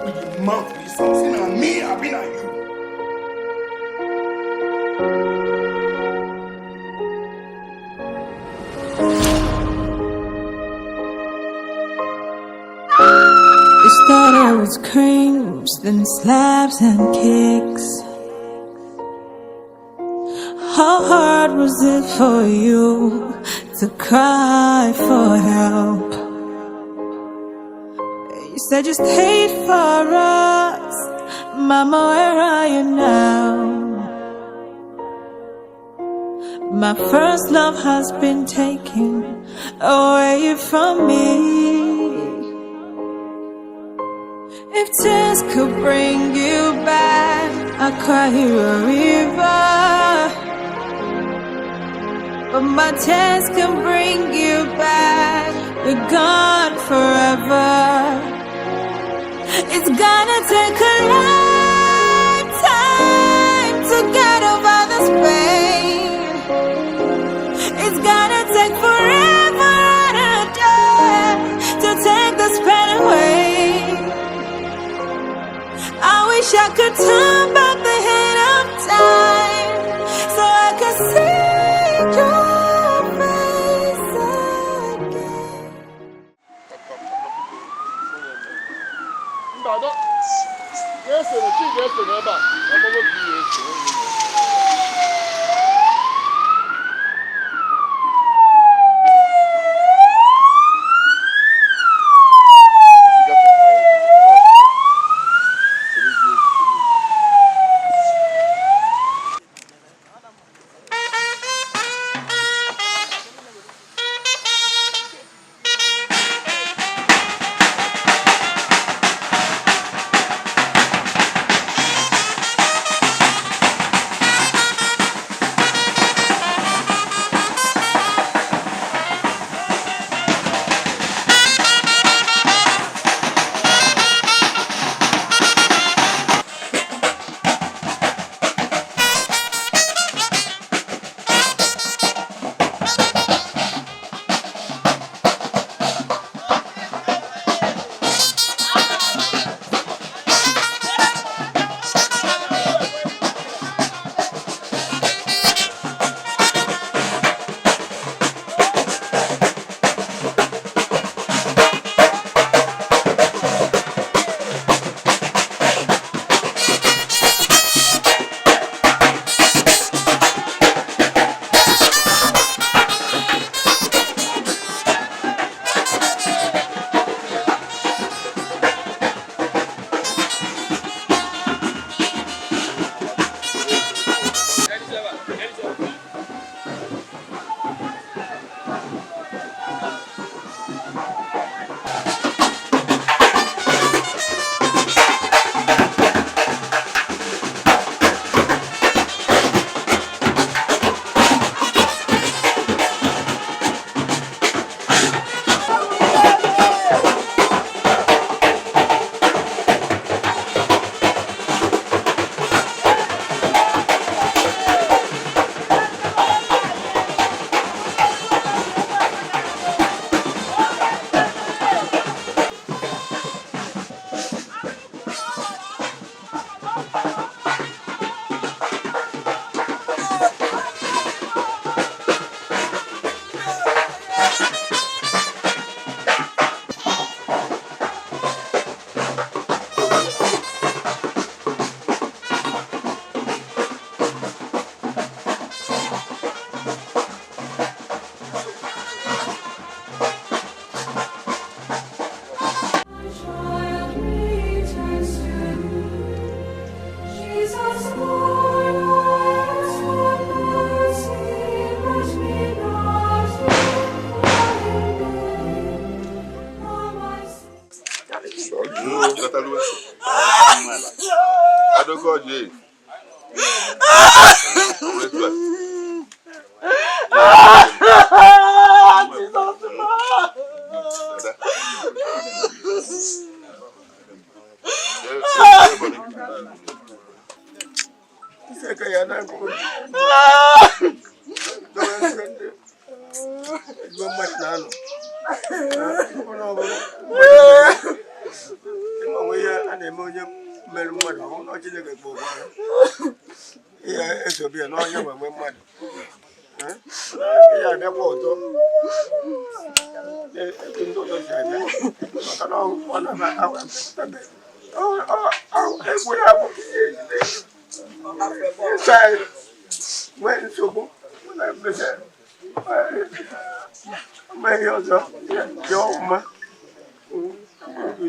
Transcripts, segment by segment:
With the mouth be something na me, I be na you. It started with screams, then slaps and kicks. How hard was it for you to cry for help? You said you stayed for us. Mama, where are you now? My first love has been taken away from me. If tears could bring you back, I'd cry you a river. But my tears can bring you back. You're gone forever. It's gonna take a lifetime to get over this pain. It's gonna take forever and a day to take this pain away. I wish I could turn back the hand of time so I could see your face again. Mba, dọ ga-esere chi ga-esere ebe a ọgbọgbọ ka ihe ese. Child returns to thee. Jesus, Lord, I ask for mercy, let me not cry in vain. For my Adókò ọjọ́ èyí. Wetu a. Dada. Everybody. Isi ya na-akụ. Dobe ndị ezigbo mmadụ na-anọ. Ọ bụrụ ịma nwe ihe a na-eme. Onye mere mmadụ ọ bụrụ na Chineke kpọkwara ihe esobi ya n'onye nwe nwe mmadụ. Ihe abịakwa ọzọ etu ndị ọzọ si abịa maka na ọ na-ebe egwu ya bụ ihe ejide ịsa anyị nwee nsogbu na mmepe ama ihe ọzọ dị ọma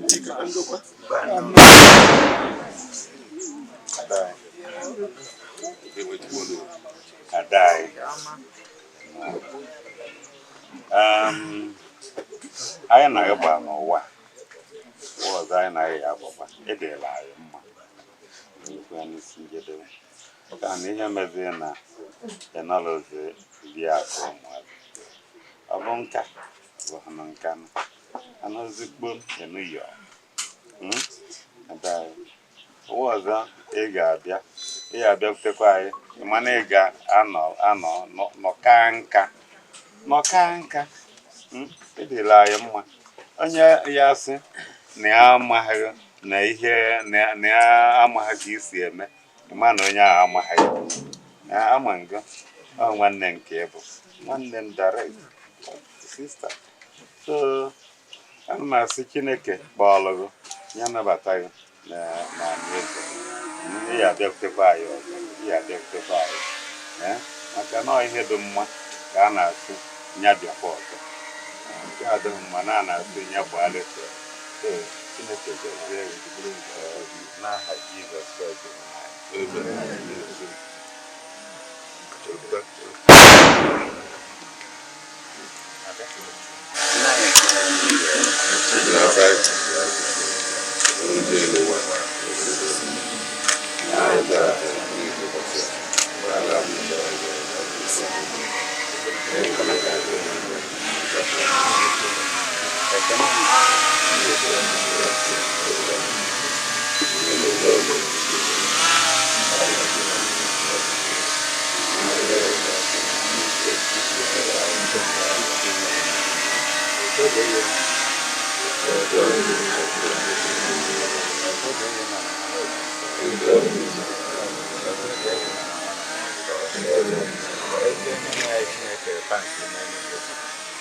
ndị ka ndokwa. Ada anyị. Anyị na-agba n'ụwa ụwa ọzọ anyị na ya agbakwa edela anyị mma ekwe n'isi njedebe ka na ihe mezie na ịnọrọzi ri akụ ụmụazị ọ bụ nka bụ na nka anọzikpo enuyọ. Ada anyị, ụwa ọzọ ị ga-abịa, ị ga-abịakwutekwa anyị ị ma na ị ga-anọ anọ nọka nka nọka nka. Edela anyị mma onye ya sị na ya amaghị na ihe na ya amaghị ka isi eme ịma na onye ahụ amaghị ya ama ngo ọ nwanne nke bụ nwanne m direct sister. So ana m asị Chineke kpọọlụ gị ya nabata gị na eze ị ya abịakwutekwa anyị ọzọ, ị ya abịakwutekwa anyị maka na ọ ihe dị mma ka a na-asị ya bịakwa ọzọ nke adịghị mma na a na-asị ya gbalịsị. So Chineke gọzie gị n'aha Jizọs Kraịst.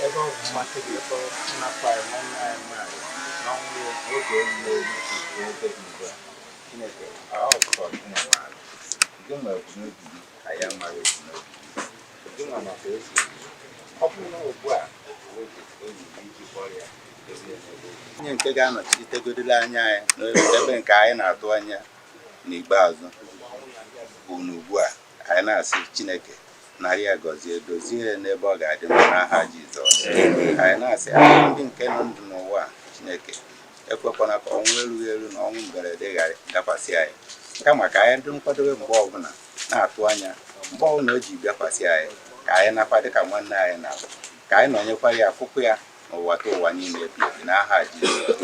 Ebe ọ bụ mmasị gị nnapụ anyị nwanne anyị nwaanyị n'ọnwụ oge olile oge ugbu a Chineke ọ maara gị nwe ebumnobi gị anyị amaghị ebumnobi gị gị nwa maka esi ọ bụrụ na ugbu a oge enyi iji kpọrọ ya onye nke ga-anọchitegodila anya anyị n'ebe nke anyị na-atụ anya n'ikpeazụ bụ n'ugbu a anyị na-asị Chineke narị ya gọzie dozie ya n'ebe ọ ga-adị mma n'aha Jizọs. Anyị na-asị anyị ndị nke nọ ndụ n'ụwa Chineke ekwekwana ka ọnwụ erughị eru na ọnwụ mberede ghara dakwasị anyị kama ka anyị dị nkwadobe mgbe ọbụla na-atụ anya mgbe ọbụla o ji bịakwasị anyị ka anyị nakwa dịka nwanne anyị na ka anyị nọnyekwara ya fụkwu ya n'ụwa ta ụwa niile ebi ebi n'aha Jizọs.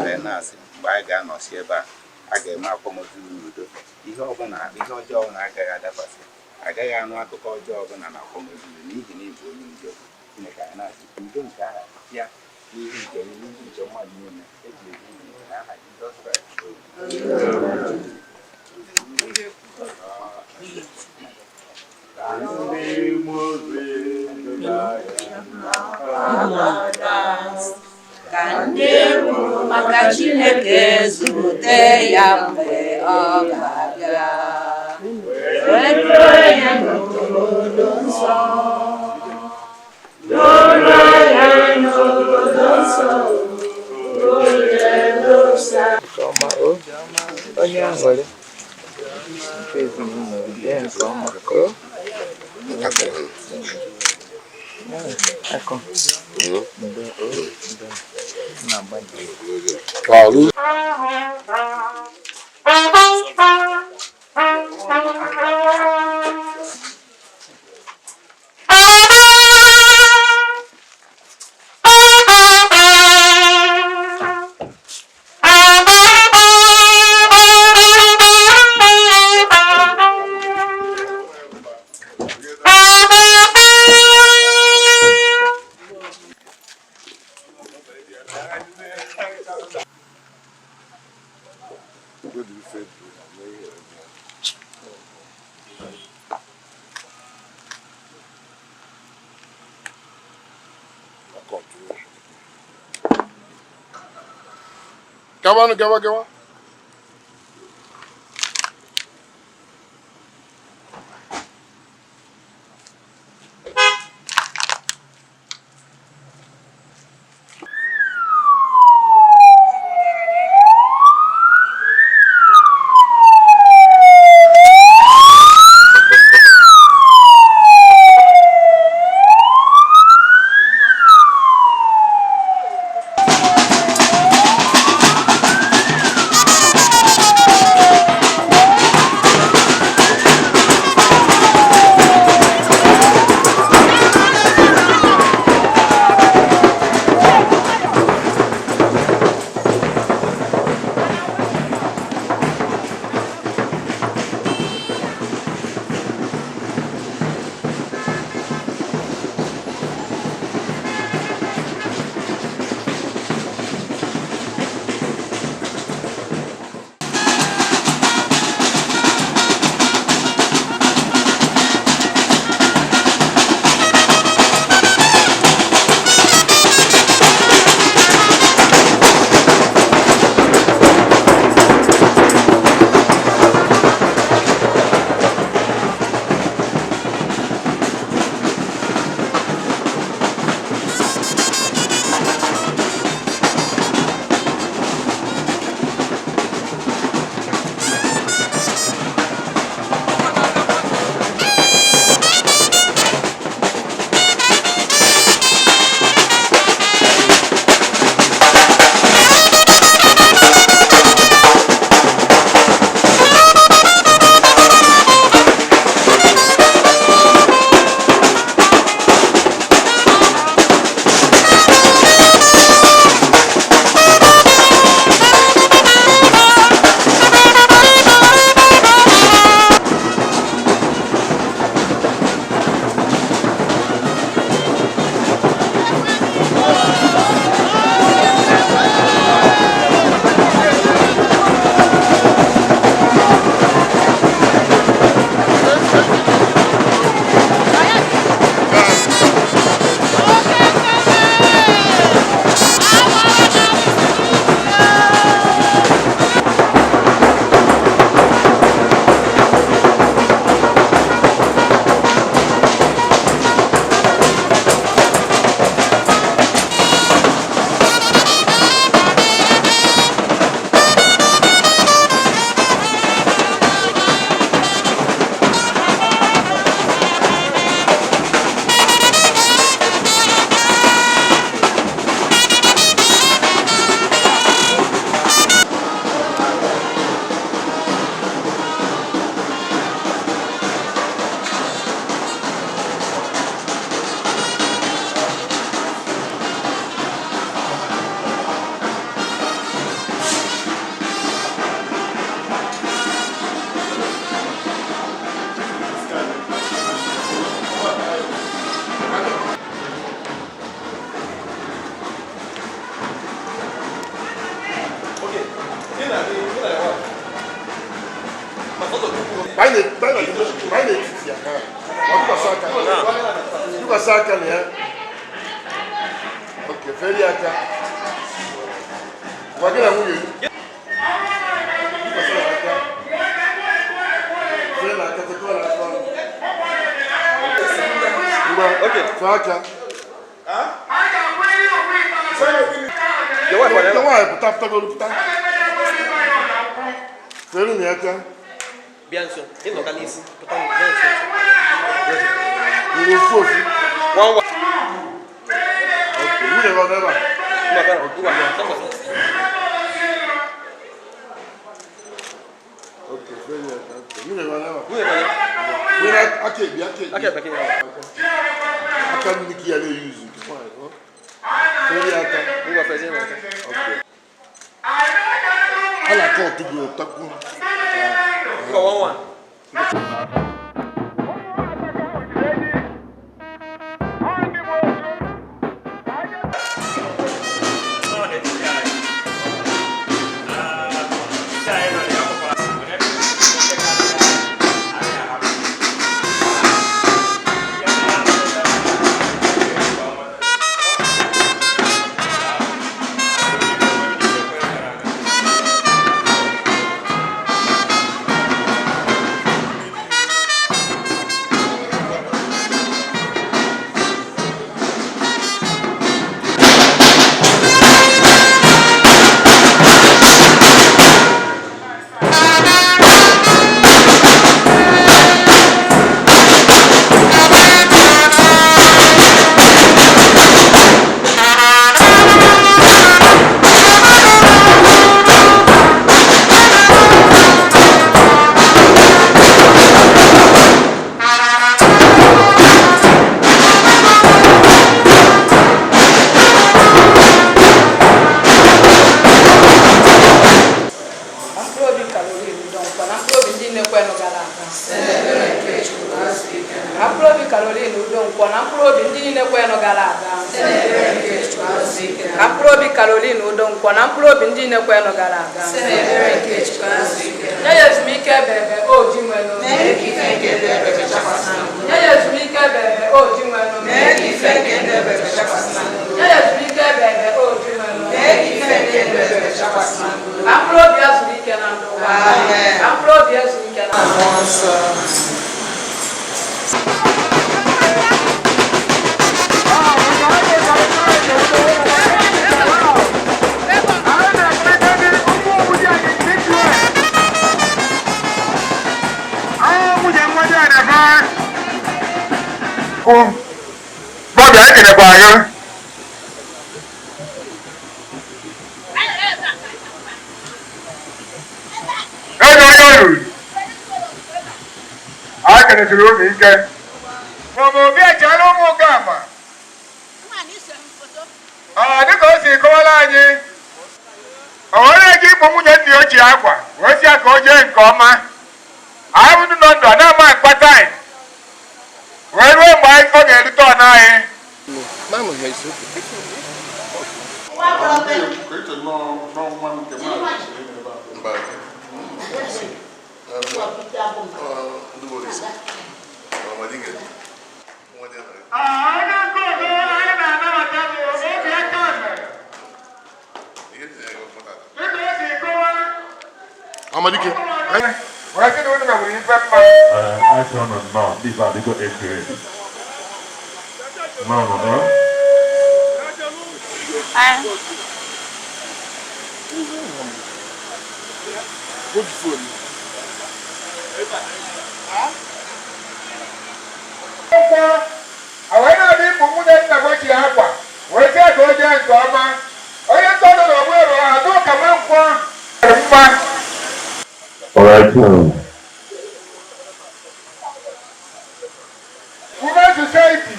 Anyị na-asị mgbe anyị ga-anọsi ebe a a ga-eme akwamozu n'udo ihe ọbụla ihe ọjọọ ọbụla agaghị adakwasị agaghị anụ akụkọ ọjọọ ọbụla na akwamozu n'ihi na ịbụ onye udo. Chineke anyị na-asị ka udo nke aha ya n'ihu nke n'ihu nke mmadụ niile eji ebi ndụ n'aha Jizọs Kraịst. Ka ndị kwuru maka Chineke zute ya mgbe ọ ga-abịa wee duo ya n'obodo nsọ, duo ya n'obodo nsọ, Nke ọma o onye aṅụrị nke ezinụlọ gị nke ọma o akọ ndo o ndo na-agbalị. Udo dịrị Fedro na mee ihe eme. Gawa gawa gawa. Angeline Udonkwọ na mkpụrụ obi ndị na-ekwenụ gara aga. Nye ya ezumike ebebe o ji nwere. Nye ya ezumike ebebe o ji nwere. Nye ya ezumike ebebe o ji nwere. Ka mkpụrụ obi ya zuru ike na ndụ. Ka mkpụrụ obi ya zuru ike na ndụ. Bọbịa ekelekwa anyị. Eze onye olulu. Anyị kelesiri obi ike. Maọbụ obi echere ụmụ Gama. Ọ dịka o si kọwara anyị, o nwere ike ịkpọ nwunye nna ochie akwa wee sị ya ka o jee nke ọma. Anyị bụ ndị nọ ndụ a na-ama mkpata anyị wee ruo mgbe anyị ọ ga-erute ọnụ anyị. Onye nke ọzọ anyị na-anabata bụ obi aka mere. Dịka o si kọwaa, Amadike. wee sị na unu megburu ife mma. Asị ọnụ nnọọ, ndị ife adịgo ekere. Nnọọ nọ nọ. Nkwọ, wee na-abịa ịkpụ nwunye nna m ochie akwa wee sị ya ka o jee nke ọma. Onye nke ọzọ na ọgbụ ero adụ ka ma nkwọ mma. All right. Women Society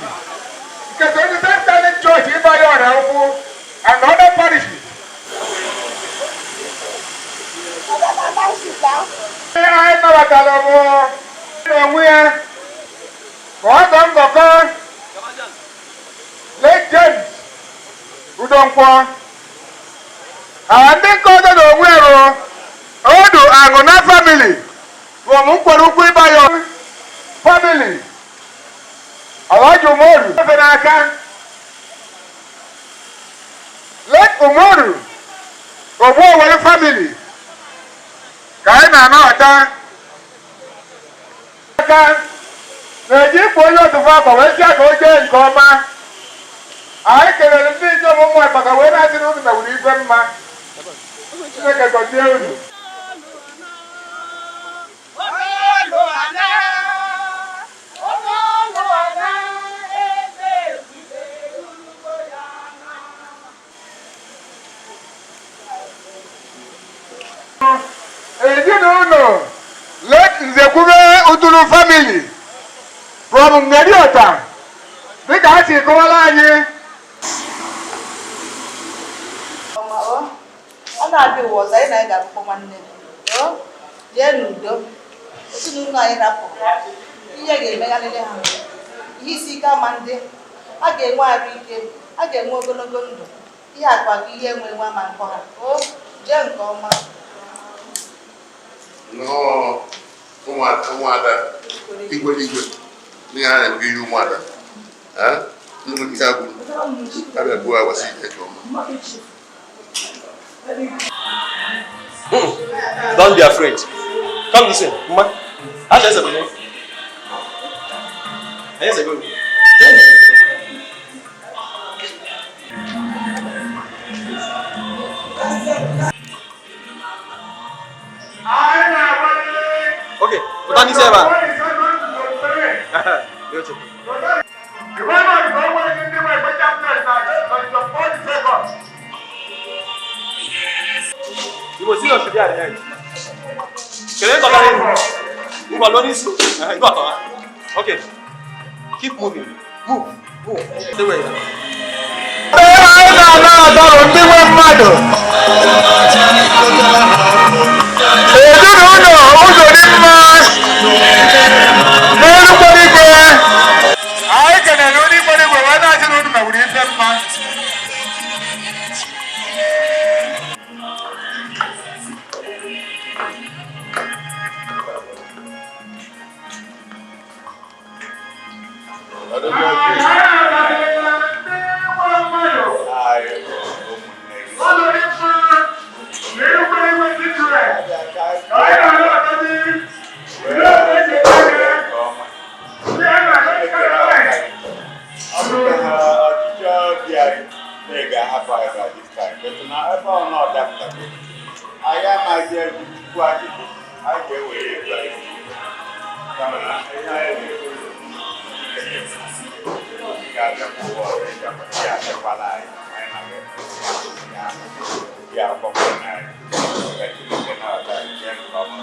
nke 27 Catholic Church Ịbanye Ọra Ukwu and other parishes. Ihe anyị nabatara bụ n'onwe ya ka ọ gọọ ngọkọ Late James Udonkwọ. Ndị nke ọzọ n'onwe ya bụ Odu Aṅụna family from Nkwere Ukwu Ịbanye family. Alhaji Umoru efe n'aka. Late Umoru Ogbuowere family ka anyị na-anabata aka na-eji ịkpụ onye otu akwa wee sị ya ka o jee nke ọma. Anyị kelere ndị inyom ụmụ Akpaka wee na-asị na unu mewuru ife mma. Chineke gọzie unu. Ezinụlọ Late Nzekwube Udulu family from Ngeriota, dịka ha si kọwara anyị. Ọma o, ọ na-abịa ụwa ọzọ, anyị na anyị ga-abụkwa nwanne. O jee n'udo. Ezinụlọ anyị rapụrụ, ihe ga-emegharịrị ha, ihe isi ike ama ndị a ga-enwe arụ ike, a ga-enwe ogologo ndụ, ihe akụ akụ, ihe enwe enwe ama nkọ ha. O jee nke ọma. Nnọọ, ụmụada igwe igwe n'ihe a na-eme ihe ụmụada. Eh? Ndị nwere ike agwụ abịa buo agbasi ike nke ọma. Don't be afraid. Come listen. Mma. Acha ese go. Ese go. Anyị na-agbanye. Okay. Pụta n'isi ebe a. Yo, Chukwu. The winner is always in the way, but just na 40 seconds. Igbo see your should be at the end. Kelee tọkara elu. Ngwa lụọ n'isi. Ehe, ngwa tọha. Okay. Keep moving. Move. Move. Stay where you are. Anyị na-anabata bụ ndị nwe mmadụ. Ezinụlọ ụzọ dị mma n'elu kwere igwe. Anyị kelere onye kwere igwe wee na-asị na unu mewuru ife mma. ọ dapụtago anyị amaghị ebe Chukwu ajụjụ anyị ga-ewere ego anyị kama na ihe anyị na-ekwu ga-abịakwa ụwa ọzọ ịbịakwa ya abịakwala anyị anyị na ya akwakwa na anyị ka Chineke na-ata anyị jee nke ọma.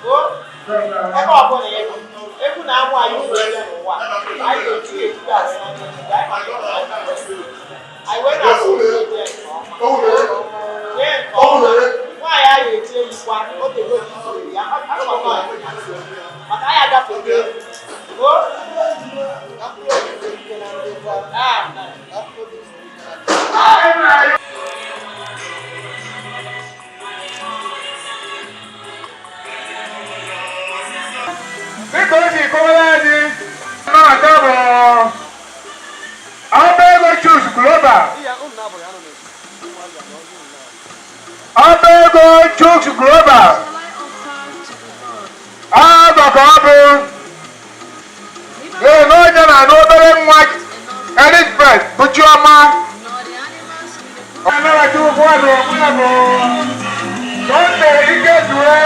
Ebe ọbụla ego egwu na-amụ anyị ụlọ ebe n'ụwa anyị ga-eji ejide asị anyị wee na-asụ ụlọ ebe nke ọma jee nke ọma nwaanyị anyị eji eyikwa otego ya maka anyị agafego o. Dịka o si kọwara anyị na-aga bụ ọba ego Chus Global, ọba ego Chus Global ọgọ ka ọ bụ ee na onye na-anụ obere nwa Elizabeth bụ Chioma anabata ụfọdụ onwe bụ Sunday Ikezue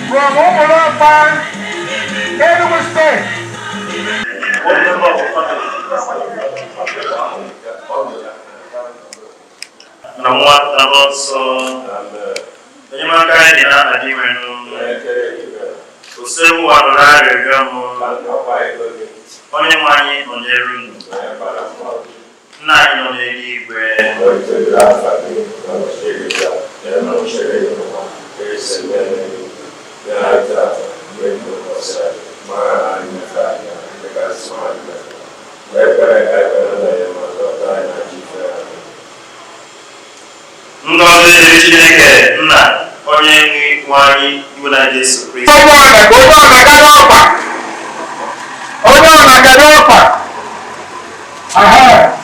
from Ụmụlọkpa, Enugu State. Na nwa na mmụọ nsọ enyemaka anyị dị n'aha dị nwere usekwu nụrụ arịrịọ m. Onye nwe anyị nọnyere unu. Nna anyị nọ n'eluigwe, ngọzi dịrị Chineke nna onye nwe anyị iwe na Jesu Kristi. Onye ọna ka onye ọna ga n'ọkpa, onye ọna ga n'ọkpa. Aha.